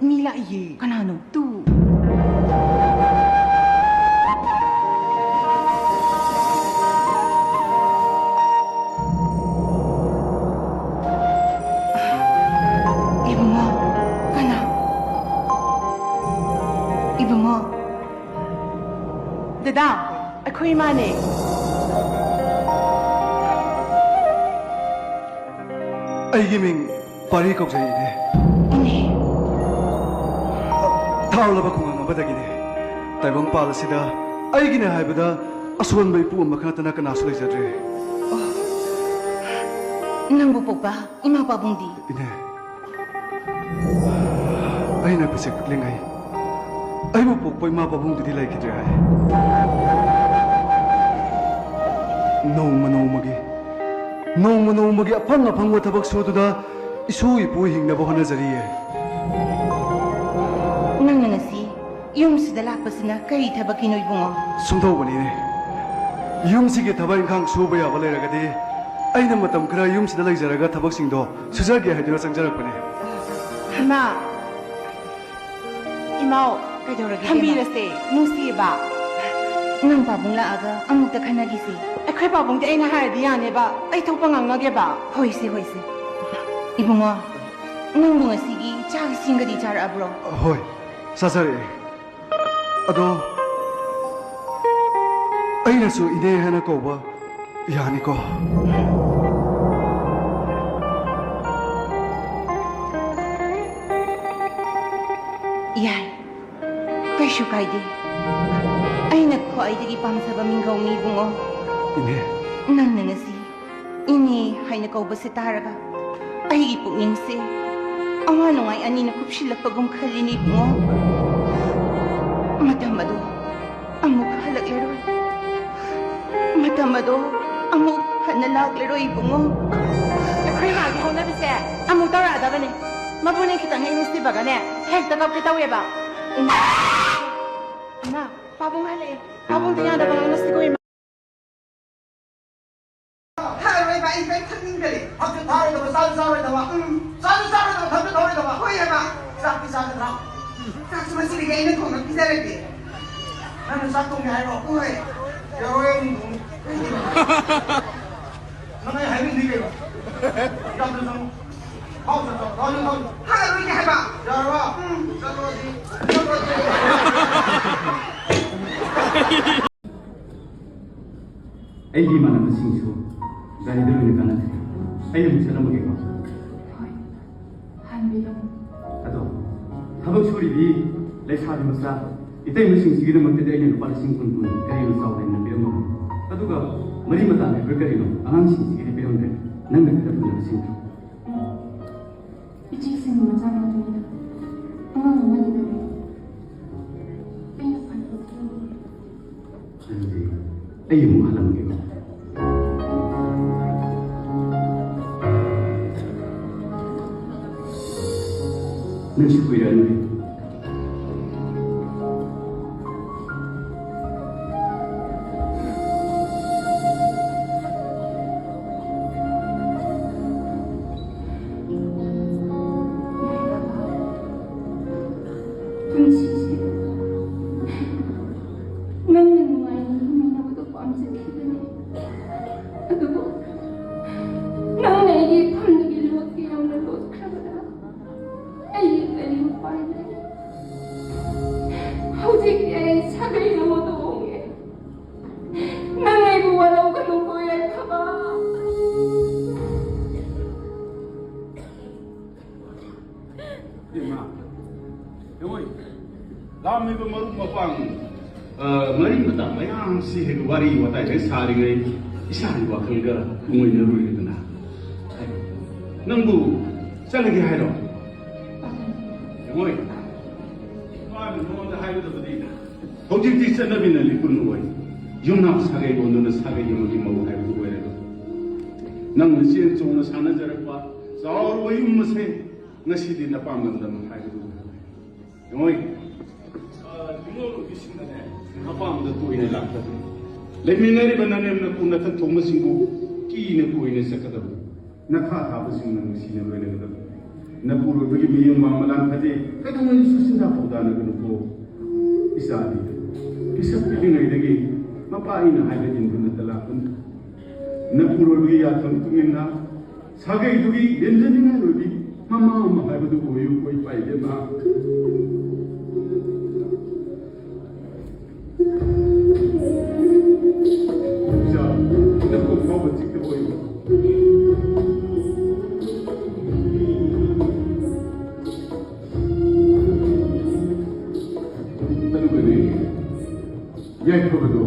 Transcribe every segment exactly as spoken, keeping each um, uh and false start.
ꯃꯤ ꯂꯥꯛꯏꯌꯦ꯫ ꯀꯅꯥꯅꯣ? ꯇꯨ꯫ ꯏꯕꯨꯡꯉꯣ, ꯀꯅꯥ? ꯏꯕꯨꯡꯉꯣ꯫ ꯗꯗꯥ, ꯑꯩꯈꯣꯏ ꯏꯃꯥꯅꯦ꯫ ꯑꯩꯒꯤ ꯃꯤꯡ ꯄꯥꯔꯤ ꯀꯧꯖꯩ, ꯏꯅꯦ꯫ ꯏꯅꯦ꯫ ꯊꯥꯎꯂꯕ ꯈꯨꯡꯒꯪ ꯑꯃꯗꯒꯤꯅꯦ꯫ ꯇꯥꯏꯕꯪꯄꯥꯜ ꯑꯁꯤꯗ ꯑꯩꯒꯤꯅꯦ ꯍꯥꯏꯕꯗ ꯑꯁꯣꯟꯕ ꯏꯄꯨ ꯑꯃꯈꯛ ꯅꯠꯇꯅ ꯀꯅꯥꯁꯨ ꯂꯩꯖꯗ꯭ꯔꯦ꯫ ꯅꯪꯕꯨ ꯄꯣꯛꯄ ꯏꯃꯥ ꯄꯥꯕꯨꯡꯗꯤ? ꯏꯅꯦ, ꯑꯩꯅ ꯄꯤꯁꯛ ꯄꯤꯛꯂꯤꯉꯩ ꯑꯩꯕꯨ ꯄꯣꯛꯄ ꯏꯃꯥ ꯄꯥꯕꯨꯡꯗꯨꯗꯤ ꯂꯩꯈꯤꯗ꯭ꯔꯦ ꯍꯥꯏ꯫ ꯅꯣꯡꯃ ꯅꯣꯡꯃꯒꯤ, ꯅꯣꯡꯃ ꯅꯣꯡꯃꯒꯤ ꯑꯐꯪ ꯑꯐꯪꯕ ꯊꯕꯛ ꯁꯨꯗꯨꯅ ꯏꯁꯨ ꯏꯄꯨ ꯍꯤꯡꯅꯕ ꯍꯣꯠꯅꯖꯔꯤꯌꯦ꯫ ꯅꯪꯅ ꯉꯁꯤ ꯌꯨꯝꯁꯤꯗ ꯂꯥꯛꯄꯁꯤꯅ ꯀꯔꯤ ꯊꯕꯛꯀꯤꯅꯣ, ꯏꯕꯨꯡꯉꯣ? ꯁꯨꯝꯗꯧꯕꯅꯤꯅꯦ, ꯌꯨꯝꯁꯤꯒꯤ ꯊꯕꯛ ꯏꯪꯈꯥꯡ ꯁꯨꯕ ꯌꯥꯕ ꯂꯩꯔꯒꯗꯤ ꯑꯩꯅ ꯃꯇꯝ ꯈꯔ ꯌꯨꯝꯁꯤꯗ ꯂꯩꯖꯔꯒ ꯊꯕꯛꯁꯤꯡꯗꯣ ꯁꯨꯖꯒꯦ ꯍꯥꯏꯗꯨꯅ ꯆꯪꯖꯔꯛꯄꯅꯦ꯫ ꯏꯃꯥ, ꯏꯃꯥꯎ, ꯀꯩꯗꯧꯔꯒꯦ, ꯏꯃꯥ? ꯊꯝꯕꯤꯔꯁꯦ, ꯅꯨꯡꯁꯤꯕ꯫ ꯅꯪ ꯄꯥꯕꯨꯡ ꯂꯥꯛꯑꯒ ꯑꯃꯨꯛꯇ ꯈꯟꯅꯈꯤꯁꯦ꯫ ꯑꯩꯈꯣꯏ ꯄꯥꯕꯨꯡꯗꯤ ꯑꯩꯅ ꯍꯥꯏꯔꯗꯤ ꯌꯥꯅꯦꯕ, ꯑꯩ ꯊꯣꯛꯄ ꯉꯥꯡꯅꯒꯦꯕ꯫ ꯍꯣꯏꯁꯦ, ꯍꯣꯏꯁꯦ꯫ ꯏꯕꯨꯡꯉꯣ, ꯅꯪꯕꯨ ꯉꯁꯤꯒꯤ ꯆꯥꯛ ꯏꯁꯤꯡꯒꯗꯤ ꯆꯥꯔꯛꯑꯕ꯭ꯔꯣ? ꯍꯣꯏ, ꯆꯥꯖꯔꯛꯑꯦ꯫ ꯑꯗꯣ ꯑꯩꯅꯁꯨ ꯏꯅꯦ ꯍꯥꯏꯅ ꯀꯧꯕ ꯌꯥꯅꯤꯀꯣ? ꯌꯥꯏ, ꯀꯩꯁꯨ ꯀꯥꯏꯗꯦ꯫ ꯑꯩꯅ ꯈ꯭ꯋꯥꯏꯗꯒꯤ ꯄꯥꯝꯖꯕ ꯃꯤꯡꯒꯧꯅꯤ, ꯏꯕꯨꯡꯉꯣ꯫ ꯏꯅꯦ꯫ ꯅꯪꯅ ꯉꯁꯤ ꯏꯅꯦ ꯍꯥꯏꯅ ꯀꯧꯕꯁꯦ ꯇꯥꯔꯒ ꯑꯩꯒꯤ ꯄꯨꯛꯅꯤꯡꯁꯦ ꯑꯋꯥ ꯅꯨꯡꯉꯥꯏ ꯑꯅꯤꯅ ꯀꯨꯞꯁꯤꯜꯂꯛꯄꯒꯨꯝ ꯈꯜꯂꯤꯅꯦ, ꯏꯕꯨꯡꯉꯣ꯫ ꯃꯇꯝ ꯑꯗꯣ ꯑꯃꯨꯛ ꯍꯜꯂꯛꯂꯔꯣꯏ꯫ ꯃꯇꯝ ꯑꯗꯣ ꯑꯃꯨꯛ ꯍꯟꯅ ꯂꯥꯛꯂꯔꯣꯏ, ꯏꯕꯨꯡꯉꯣ꯫ ꯑꯩꯈꯣꯏ ꯃꯥꯒꯤ ꯍꯧꯅꯕꯤꯁꯦ ꯑꯃꯨꯛ ꯇꯧꯔꯛꯑꯗꯕꯅꯦ꯫ ꯃꯕꯨꯅꯦ ꯈꯤꯇꯪ ꯍꯦꯛ ꯅꯨꯡꯁꯤꯕꯒꯅꯦ, ꯍꯦꯛꯇ ꯀꯞꯀꯦ ꯇꯧꯋꯦꯕ꯫ ꯏꯃꯥ, ꯏꯃꯥ, ꯄꯥꯕꯨꯡ ꯍꯜꯂꯛꯑꯦ꯫ ꯄꯥꯕꯨꯡꯗ ꯌꯥꯗꯕ ꯉꯥꯡꯅꯁꯤꯀꯣ, ꯏꯃꯥ꯫ ꯊꯛꯑꯔꯣꯏꯕ, ꯑꯩ ꯀꯔꯤꯝ ꯊꯛꯅꯤꯡꯗꯔꯦ꯫ ꯊꯛꯁꯨ ꯊꯛꯑꯔꯣꯏꯗꯕ, ꯆꯥꯁꯨ ꯆꯥꯔꯣꯏꯗꯕ꯫ ꯎꯝ꯫ ꯆꯥꯁꯨ ꯆꯥꯔꯣꯏꯗꯕ, ꯊꯛꯁꯨ ꯊꯛꯑꯔꯣꯏꯗꯕ꯫ ꯍꯣꯏ ꯍꯥꯏꯕ꯫ ꯆꯥꯛꯇꯤ ꯆꯥꯒꯗꯕ꯫ ꯆꯥꯛꯁꯨ ꯉꯁꯤꯗꯒꯤ ꯑꯩꯅ ꯊꯣꯡꯉ ꯄꯤꯖꯔꯒꯦ꯫ ꯅꯪꯅ ꯆꯥꯛ ꯊꯣꯡꯒꯦ ꯍꯥꯏꯔꯣ? ꯍꯣꯏ꯫ ꯌꯥꯔꯣꯏ, ꯑꯩ ꯑꯗꯨꯝ ꯊꯣꯡꯉꯤ꯫ ꯀꯩꯒꯤꯅꯣ? ꯅꯪ ꯑꯩ ꯍꯥꯏꯕ ꯏꯟꯗꯤ ꯀꯩꯅꯣ? ꯌꯥꯝꯅ ꯆꯪꯉꯨ꯫ ꯍꯥꯎ, ꯆꯠꯂꯣ꯫ ꯍꯥꯎ, ꯆꯠꯂꯣ꯫ ꯍꯥꯏꯔꯔꯣꯏꯒꯦ ꯍꯥꯏꯕ꯫ ꯌꯥꯔꯕ? ꯎꯝ꯫ ꯆꯠꯂꯣꯗꯤ꯫ ꯆꯠꯂꯣꯗꯤ꯫ ꯑꯩꯒꯤ ꯏꯃꯥꯟꯅꯕꯁꯤꯡꯁꯨ ꯒꯥꯔꯤꯗ ꯂꯣꯏꯅ ꯀꯥꯟꯅꯈ꯭ꯔꯦ꯫ ꯑꯩ ꯑꯃꯨꯛ ꯆꯠꯂꯝꯃꯒꯦꯀꯣ꯫ ꯍꯣꯏ, ꯍꯟꯕꯤꯔꯝꯃꯨ꯫ ꯑꯗꯣ ꯊꯕꯛ ꯁꯨꯔꯤꯕꯤ ꯂꯩꯁꯥꯕꯤ ꯃꯆꯥ ꯏꯇꯩꯃꯁꯤꯡꯁꯤꯒꯤꯗꯃꯛꯇꯗꯤ ꯑꯩꯅ ꯂꯨꯄꯥ ꯂꯤꯁꯤꯡ ꯀꯨꯟ ꯀꯨꯟ ꯀꯔꯤꯅꯣ ꯆꯥꯎꯗꯦꯅ ꯄꯤꯔꯝꯃꯕꯅꯤ꯫ ꯑꯗꯨꯒ ꯃꯔꯤ ꯃꯇꯥ ꯂꯩꯕ꯭ꯔꯥ ꯀꯔꯤꯅꯣ ꯑꯉꯥꯡꯁꯤꯡꯁꯤꯒꯤꯗꯤ ꯄꯤꯔꯝꯗ꯭ꯔꯦ꯫ ꯅꯪꯅ ꯈꯔ ꯐꯅꯕ ꯁꯤꯟꯈ꯭ꯔꯣ꯫ ꯎꯝ꯫ ꯏꯆꯦꯁꯤꯡ ꯃꯆꯥ ꯅꯠꯇ꯭ꯔꯤꯗ꯫ ꯑꯉꯥꯡ ꯑꯃꯅꯤꯗ ꯂꯩ꯫ ꯑꯩꯅ ꯐꯅꯕ ꯈꯜꯂꯨꯕꯅꯤ꯫ ꯑꯗꯨꯗꯤ ꯑꯩ ꯑꯃꯨꯛ ꯍꯜꯂꯝꯒꯦꯀꯣ꯫ ꯅꯪꯁꯨ ꯀꯨꯏꯔꯛꯑꯅꯨꯍꯦ꯫ ꯄꯨꯟꯁꯤꯁꯦ ꯅꯪꯅ ꯅꯨꯡꯉꯥꯏꯅ ꯍꯤꯡꯃꯤꯟꯅꯕꯗꯣ ꯄꯥꯝꯖꯈꯤꯕꯅꯤ꯫ ꯑꯗꯨꯕꯨ ꯅꯪꯅ ꯑꯩꯒꯤ ꯏꯐꯝꯗꯒꯤ ꯂꯣꯠꯀꯦ ꯌꯥꯝꯅ ꯂꯣꯠꯈ꯭ꯔꯕꯗ ꯑꯩ ꯀꯔꯤ ꯎꯄꯥꯏ ꯂꯩ? ꯍꯧꯖꯤꯛꯇꯤ ꯑꯩ ꯁꯥꯒꯩ ꯑꯃꯗ ꯍꯣꯡꯉꯦ꯫ ꯅꯪ ꯑꯩꯕꯨ ꯋꯥꯔꯧꯒꯅꯨꯀꯣ, ꯌꯥꯏꯐꯕ꯫ ꯏꯃꯥ, ꯌꯦꯡꯉꯣ, ꯂꯥꯛꯂꯝꯃꯤꯕ ꯃꯔꯨꯞ ꯃꯄꯥꯡ, ꯑ, ꯃꯔꯤ ꯃꯇꯥ ꯃꯌꯥꯝꯁꯤ ꯍꯦꯛ ꯋꯥꯔꯤ ꯋꯥꯇꯥꯏ ꯍꯦꯛ ꯁꯥꯔꯤꯉꯩ ꯏꯁꯥꯒꯤ ꯋꯥꯈꯜꯒ ꯄꯨꯡꯑꯣꯏꯅꯔꯨꯔꯦꯗꯅ꯫ ꯅꯪꯕꯨ ꯆꯠꯂꯒꯦ ꯍꯥꯏꯔꯣ? ꯌꯦꯡꯉꯣ, ꯏꯃꯥꯅ ꯅꯉꯣꯟꯗ ꯍꯥꯏꯒꯗꯕꯗꯤ ꯍꯧꯖꯤꯛꯇꯤ ꯆꯠꯅꯕꯤꯅ ꯂꯤꯄꯨꯟ ꯑꯣꯏ꯫ ꯌꯨꯝꯅꯥꯛ ꯁꯥꯒꯩ ꯑꯣꯟꯗꯨꯅ ꯁꯥꯒꯩ ꯑꯃꯒꯤ ꯃꯧ ꯍꯥꯏꯕꯗꯨ ꯑꯣꯏꯔꯦ꯫ ꯅꯪꯅ ꯆꯦꯟ ꯆꯣꯡꯅ ꯁꯥꯟꯅꯖꯔꯛꯄ ꯆꯥꯎꯔꯕ ꯌꯨꯝ ꯑꯁꯦ ꯉꯁꯤꯗꯤ ꯅꯄꯥꯝ ꯂꯝꯗꯝ ꯍꯥꯏꯕꯗꯨ ꯑꯣꯏꯔꯦ꯫ ꯌꯦꯡꯉꯣꯏ, ꯑ, ꯅꯤꯉꯣꯜ ꯅꯨꯄꯤꯁꯤꯡꯅꯅꯦ ꯅꯄꯥꯝꯗ ꯇꯣꯏꯅ ꯂꯥꯛꯇꯕꯅꯤ꯫ ꯂꯩꯃꯤꯟꯅꯔꯤꯕ ꯅꯅꯦꯝ ꯅꯀꯨ ꯅꯊꯛ ꯊꯣꯡꯕꯁꯤꯡꯕꯨ ꯀꯤꯅ ꯀꯣꯏꯅ ꯆꯠꯀꯗꯕꯅꯤ꯫ ꯅꯈꯥ ꯊꯥꯕꯁꯤꯡꯅ ꯅꯨꯡꯁꯤꯅ ꯂꯣꯏꯅꯒꯗꯕꯅꯤ꯫ ꯅꯄꯨꯔꯣꯏꯕꯒꯤ ꯃꯤꯌꯦꯡ ꯃꯥꯡꯕ ꯂꯥꯟ ꯐꯖꯩ, ꯀꯩꯗꯧꯉꯩꯗꯁꯨ ꯆꯤꯟꯖꯥꯛ ꯄꯥꯎꯗꯥꯅꯒꯅꯨꯀꯣ꯫ ꯏꯆꯥꯗꯤ ꯄꯤꯁꯛ ꯄꯤꯛꯂꯤꯉꯩꯗꯒꯤ ꯃꯄꯥ ꯑꯩꯅ ꯍꯥꯏꯕ ꯏꯟꯗꯨꯅꯇ ꯂꯥꯛꯄꯅꯤ꯫ ꯅꯄꯨꯔꯣꯏꯕꯒꯤ ꯌꯥꯊꯪ ꯃꯇꯨꯡ ꯏꯟꯅ ꯁꯥꯒꯩꯗꯨꯒꯤ ꯂꯦꯝꯖꯅꯤꯡꯉꯥꯏ ꯑꯣꯏꯕꯤ ꯃꯃꯥ ꯑꯃ ꯍꯥꯏꯕꯗꯨ ꯑꯣꯏꯌꯨꯀꯣ ꯏꯄꯥ ꯏꯕꯦꯝꯃ꯫ ꯏꯆꯥ, ꯅꯀꯣꯛ ꯐꯥꯎꯕ ꯆꯤꯛꯇꯕ ꯑꯣꯏꯌꯨ꯫ ꯑꯗꯨꯒꯅꯦ, ꯌꯥꯏꯐꯕꯗꯣ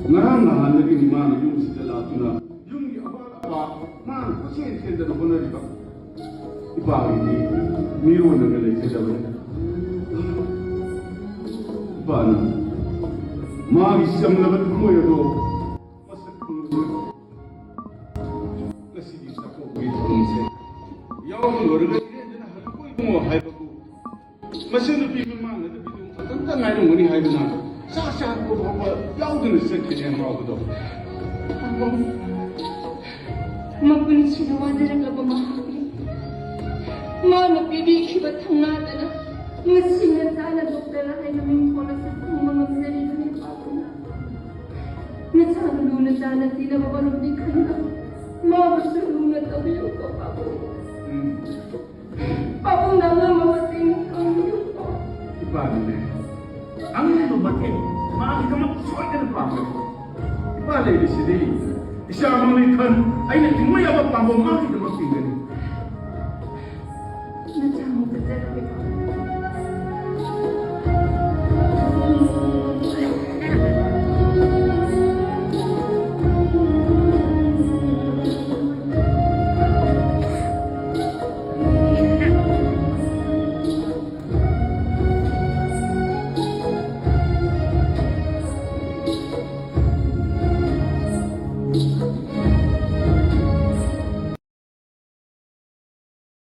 ꯉꯔꯥꯡ ꯅꯍꯥꯟꯗꯒꯤꯅꯤ ꯃꯥꯅ ꯌꯨꯝꯁꯤꯗ ꯂꯥꯛꯇꯨꯅ ꯌꯨꯝꯒꯤ ꯑꯋꯥꯠ ꯑꯄꯥ ꯃꯥꯅ ꯀꯣꯏꯆꯦꯟ ꯆꯦꯟꯗꯅ ꯍꯣꯠꯅꯔꯤꯕ꯫ ꯏꯄꯥꯒꯤꯗꯤ ꯃꯤꯔꯣꯜꯂꯒ ꯂꯩꯖꯗꯕꯅꯤ꯫ ꯏꯄꯥꯅ ꯃꯥꯒꯤ ꯆꯝꯂꯕ ꯊꯃꯣꯏ ꯑꯗꯣ ꯃꯁꯛ ꯈꯪꯕ ꯉꯁꯤꯗꯤ ꯆꯥꯛꯀꯧꯕꯒꯤ ꯊꯧꯔꯝꯁꯦ ꯌꯥꯎꯕ ꯂꯣꯏꯔꯒ ꯏꯔꯦꯟꯖꯅ ꯍꯜꯂꯛꯄ ꯏꯕꯨꯡꯉꯣ ꯍꯥꯏꯕꯕꯨ ꯃꯁꯤ ꯅꯨꯄꯤ ꯃꯃꯥꯟꯅꯕꯤꯗꯨ ꯈꯛꯇꯪꯇ ꯉꯥꯏꯔꯝꯒꯅꯤ ꯍꯥꯏꯗꯨꯅ ꯆꯥꯛ ꯆꯥꯕ ꯐꯥꯎꯕ ꯌꯥꯎꯗꯅ ꯆꯠꯈꯤꯅꯦ ꯑꯃꯥꯎꯕꯗꯣ꯫ ꯃꯄꯨꯟꯁꯤꯗ ꯋꯥꯖꯔꯛꯂꯕ ꯃꯍꯥꯛꯅꯤ꯫ ꯃꯥꯅ ꯄꯤꯕꯤꯈꯤꯕ ꯊꯧꯅꯥꯗꯅ ꯉꯁꯤ ꯅꯆꯥꯅ ꯗꯣꯛꯇꯔ ꯍꯥꯏꯅ ꯃꯤꯡꯊꯣꯜ ꯑꯁꯤ ꯐꯪꯕ ꯉꯝꯖꯔꯤꯕꯅꯤ ꯄꯥꯕꯨꯡ꯫ ꯅꯆꯥꯕꯨ ꯂꯨꯅ ꯆꯥꯅ ꯇꯤꯟꯅꯕ ꯃꯔꯨꯞꯅꯤ ꯈꯟꯅ ꯃꯥꯕꯨꯁꯨ ꯂꯨꯅ ꯇꯧꯕꯤꯌꯨꯀꯣ ꯄꯥꯕꯨꯡ꯫ ꯎꯝ꯫ ꯄꯥꯕꯨꯡꯅ ꯑꯉꯝꯕ ꯃꯇꯦꯡ ꯄꯥꯡꯕꯤꯌꯨꯀꯣ꯫ ꯏꯄꯥꯅꯅꯦ ꯑꯉꯝꯕ ꯃꯇꯦꯡ ꯃꯥꯒꯤꯗꯃꯛ ꯁꯣꯏꯗꯅ ꯄꯥꯡꯒꯅꯤ꯫ ꯏꯄꯥ ꯂꯩꯔꯤꯁꯤꯗꯤ ꯏꯆꯥ ꯃꯃꯤꯠ ꯈꯟ ꯑꯩꯅ ꯊꯤꯡꯕ ꯌꯥꯕ ꯄꯥꯝꯕ ꯃꯥꯒꯤꯗꯃꯛ ꯊꯤꯡꯒꯅꯤ꯫ ꯅꯆꯥꯃꯨꯛꯇ ꯆꯠꯈ꯭ꯔꯦ꯫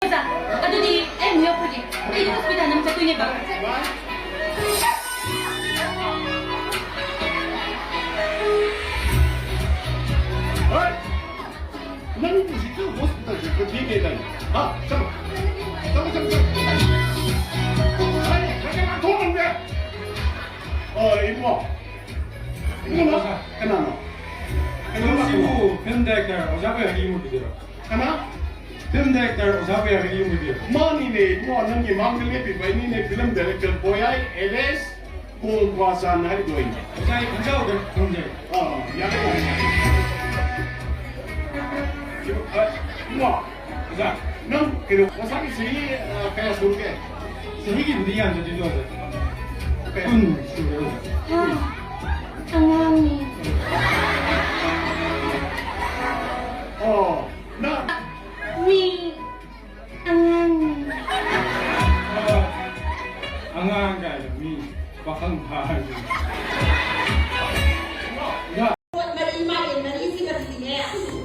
ꯑꯣꯖꯥ, ꯑꯗꯨꯗꯤ ꯑꯩ ꯑꯃꯨꯛ ꯌꯧꯈ꯭ꯔꯒꯦ꯫ ꯑꯩꯗꯤ ꯍꯣꯁꯄꯤꯇꯥꯜ ꯑꯃ ꯆꯠꯇꯣꯏꯅꯦꯕ꯫ ꯍꯣꯏ! ꯅꯪ ꯍꯧꯖꯤꯛꯇ ꯍꯣꯁꯄꯤꯇꯥꯜ ꯆꯠꯄ ꯊꯦꯡꯉꯦ ꯅꯪ꯫ ꯍꯥ? ꯆꯠꯂꯣ꯫ ꯑꯣ꯫ ꯏꯕꯨꯡꯉꯣ, ꯀꯅꯥꯅꯣ? ꯀꯩꯅꯣꯁꯤꯕꯨ ꯐꯤꯂꯝ ꯗꯥꯏꯔꯦꯛꯇꯔ ꯑꯣꯖꯥ ꯄꯩꯌꯥꯒꯤ ꯌꯨꯝ ꯑꯣꯏꯕꯤꯗꯣꯏꯔꯣ? ꯀꯅꯥ? ꯐꯤꯂꯝ ꯗꯥꯏꯔꯦꯛꯇꯔ ꯑꯣꯖꯥ ꯄꯩꯌꯥꯒꯤ ꯌꯨꯝ ꯑꯣꯏꯕꯤꯔꯣ? ꯃꯥꯅꯤꯅꯦ ꯏꯕꯨꯡꯉꯣ, ꯅꯪꯒꯤ ꯃꯥꯡꯗ ꯂꯦꯞꯄꯤꯕ ꯑꯩꯅꯤꯅꯦ, ꯐꯤꯂꯝ ꯗꯥꯏꯔꯦꯛꯇꯔ ꯕꯣꯌꯥꯏ ꯑꯦꯂꯦꯁ ꯀꯣꯡꯀ꯭ꯋꯥꯆꯥꯟ ꯍꯥꯏꯗꯣ ꯑꯩꯅꯦ꯫ ꯑꯣꯖꯥ, ꯑꯩ ꯈꯪꯖꯍꯧꯗ꯭ꯔꯦ, ꯈꯨꯔꯨꯝꯖꯔꯤ꯫ ꯑꯥ, ꯌꯥꯔꯦ, ꯌꯥꯔꯦ, ꯌꯥꯔꯦ꯫ ꯏꯕꯨꯡꯉꯣ, ꯑꯣꯖꯥ, ꯅꯪ ꯀꯩꯅꯣ, ꯉꯁꯥꯏꯒꯤ ꯆꯍꯤ, ꯑ, ꯀꯌꯥ ꯁꯨꯔꯒꯦ? ꯆꯍꯤꯒꯤꯕꯨꯗꯤ ꯌꯥꯝꯖꯗ꯭ꯔꯤꯗ, ꯑꯣꯖꯥ꯫ ꯀꯌꯥ? ꯀꯨꯟ ꯁꯨꯔꯦ, ꯑꯣꯖꯥ꯫ ꯍꯥ? ꯑꯉꯥꯡꯅꯤ꯫ ꯑꯣ, ꯅꯪ? ꯃꯤ ꯑꯉꯥꯡꯅꯤ꯫ ꯑ, ꯑꯉꯥꯡ ꯀꯥꯏꯅ ꯃꯤ ꯄꯥꯈꯪ ꯐꯥꯔꯕꯅꯤ꯫ ꯄꯣꯠ ꯃꯔꯤ ꯃꯥꯂꯦꯝ ꯃꯔꯤꯁꯤꯒꯗꯤꯅꯦ,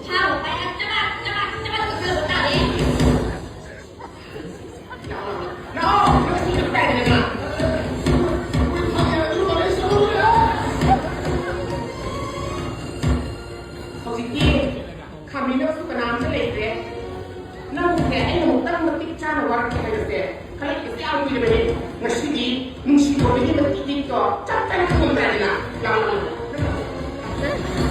ꯐꯥꯕ ꯄꯥꯏꯔ ꯆꯕꯥꯛ, ꯆꯕꯥꯛ, ꯆꯕꯥꯛ ꯀꯛꯊꯕ ꯇꯥꯔꯦ꯫ ꯂꯥꯛꯑꯣ, ꯂꯥꯛꯑꯣ, ꯅꯪ ꯁꯤꯗ ꯄꯥꯏꯔꯦꯗꯅ꯫ ꯍꯧꯖꯤꯛꯇꯤ ꯈꯥꯝꯕꯤꯅꯕꯁꯨ ꯀꯅꯥꯝꯇ ꯂꯩꯇ꯭ꯔꯦ꯫ ꯅꯪꯁꯦ ꯑꯩꯅ ꯑꯃꯨꯛꯇꯪ ꯃꯇꯤꯛ ꯆꯥꯅ ꯋꯥꯔꯛꯀꯦ ꯍꯥꯏꯕꯁꯦ ꯈꯜꯂꯛꯄꯁꯦ ꯌꯥꯝ ꯀꯨꯏꯔꯕꯅꯤ꯫ ꯉꯁꯤꯗꯤ ꯅꯨꯡꯁꯤꯕꯒꯤ ꯃꯇꯤꯛꯇꯣ ꯆꯞ ꯆꯥꯅ ꯈꯪꯕ ꯇꯥꯔꯦꯅ꯫ ꯂꯥꯛꯑꯣ, ꯂꯥꯛꯑꯣ꯫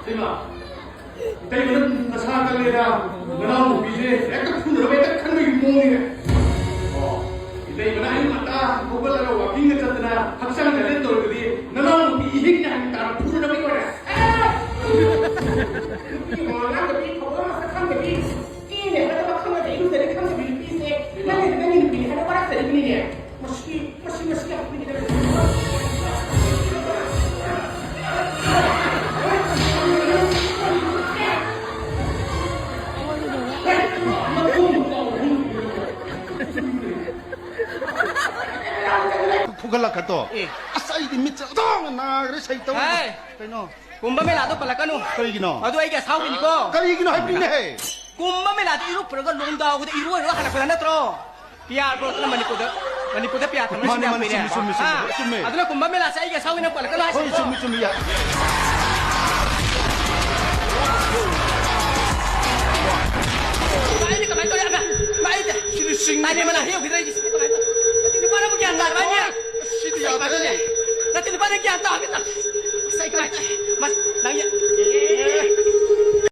ꯏꯃꯥ, ꯏꯇꯩꯃ, ꯅꯪ ꯅꯁꯥ ꯀꯜꯂꯦꯗ꯫ ꯅꯅꯥꯎ ꯅꯨꯄꯤꯁꯦ ꯍꯦꯛꯇ ꯐꯨꯅꯕ ꯍꯦꯛꯇ ꯈꯟꯕꯒꯤ ꯃꯑꯣꯡꯅꯤꯅꯦ꯫ ꯑꯣ, ꯏꯇꯩꯃꯅ ꯑꯌꯨꯛ ꯉꯟꯇꯥ ꯍꯧꯒꯠꯂꯒ ꯋꯥꯀꯤꯡꯒ ꯆꯠꯇꯅ ꯍꯛꯆꯥꯡ ꯁꯥꯖꯦꯜ ꯇꯧꯔꯒꯗꯤ ꯅꯅꯥꯎ ꯅꯨꯄꯤ ꯏꯍꯤꯡ ꯍꯤꯡꯅ ꯇꯥꯅ ꯐꯨꯅꯕꯒꯤ ꯑꯣꯏꯔꯦ꯫ ꯑꯦ! ꯅꯨꯄꯤ ꯃꯉꯥꯡꯗꯕꯤ, ꯊꯧꯒꯜ ꯃꯁꯛ ꯈꯪꯗꯕꯤ, ꯀꯦꯅꯦ ꯍꯥꯏꯔꯒ ꯈꯪꯗꯕꯤ, ꯏꯔꯨꯖꯅꯤ ꯈꯪꯗꯕꯤ ꯅꯨꯄꯤꯁꯦ ꯅꯪꯒꯤ, ꯅꯪꯒꯤ ꯅꯨꯄꯤꯅꯦ ꯍꯥꯏꯅ ꯋꯥꯔꯛꯆꯔꯤꯕꯅꯤꯅꯦ꯫ ꯃꯁꯤ, ꯃꯁꯤ, ꯃꯁꯤ ꯌꯥꯝ ꯀꯨꯏꯅ ꯐꯨꯒꯠꯂꯛꯀꯗꯣ꯫ ꯑꯦ꯫ ꯑꯁ, ꯑꯩꯗꯤ ꯃꯤꯠꯁꯦ ꯑꯣꯟꯊꯣꯛꯅ ꯅꯥꯈ꯭ꯔꯦ, ꯁꯩꯇꯧ꯫ ꯍꯥꯏ꯫ ꯀꯩꯅꯣ? ꯀꯨꯝꯚ ꯃꯦꯂꯥꯗꯣ ꯄꯜꯂꯛꯀꯅꯨ꯫ ꯀꯔꯤꯒꯤꯅꯣ? ꯑꯗꯨ ꯑꯩꯒꯤ ꯑꯁꯥꯎꯕꯅꯤꯀꯣ꯫ ꯀꯔꯤꯒꯤꯅꯣ ꯍꯥꯏꯕꯅꯤꯅꯦ? ꯀꯨꯝꯚ ꯃꯦꯂꯥꯗ ꯏꯔꯨꯞꯄꯨꯔꯒ ꯂꯣꯡꯗꯥꯎꯕꯗ ꯏꯔꯣꯏꯔꯒ ꯍꯜꯂꯛꯄꯗ ꯅꯠꯇ꯭ꯔꯣ? ꯄꯤ ꯑꯥꯔ ꯕ꯭ꯂꯣꯛꯇꯅ ꯃꯅꯤꯄꯨꯔꯗ ꯃꯅꯤꯄꯨꯔꯗ ꯄꯤꯌꯥ ꯊꯝꯕ ꯃꯥꯅꯦ, ꯁꯤꯡꯒꯥ ꯃꯥꯅꯦ, ꯀꯨꯏꯔꯦ꯫ ꯆꯨꯝꯃꯤ, ꯆꯨꯝꯃꯤ, ꯆꯨꯝꯃꯤ, ꯍꯥ? ꯆꯨꯝꯃꯤ꯫ ꯑꯗꯨꯅ ꯀꯨꯝꯕ ꯃꯦꯂꯥꯁꯦ ꯑꯩꯒꯤ ꯑꯁꯥꯎꯕꯅ ꯄꯨꯔꯛꯀꯅꯨ ꯍꯥꯏꯁꯤꯅꯤ꯫ ꯍꯣꯏ, ꯆꯨꯝꯃꯤ, ꯆꯨꯝꯃꯤ, ꯌꯥꯏ꯫ ꯚꯥꯏ, ꯑꯩꯗꯤ ꯀꯃꯥꯏꯅ ꯇꯧꯔꯤ? ꯑꯉꯥꯡ, ꯚꯥꯏ, ꯑꯩꯗꯤ ꯁꯤꯗꯤ ꯁꯤꯡ- ꯇꯥꯏꯅꯦ ꯃꯅꯥ ꯍꯦꯛ ꯍꯧꯈꯤꯗ꯭ꯔꯦ ꯑꯩꯗꯤ꯫ ꯁꯤꯗꯤ ꯀꯃꯥꯏꯅ ꯇꯧ-, ꯅꯠꯇꯦ, ꯅꯨꯄꯥꯅꯕꯨ ꯒ꯭ꯌꯥꯟ ꯇꯥꯔꯕ ꯍꯥꯏꯅꯦ? ꯁꯤꯗꯤ ꯌꯥꯗ꯭ꯔꯦ꯫ ꯅꯠꯇꯦ, ꯅꯨꯄꯥꯅ ꯒ꯭ꯌꯥꯟ ꯇꯥꯕ ꯅꯠꯇꯦ꯫ ꯑꯁ, ꯑꯩ ꯀꯃꯥꯏꯅ ꯇꯧ-, ꯃꯁ-,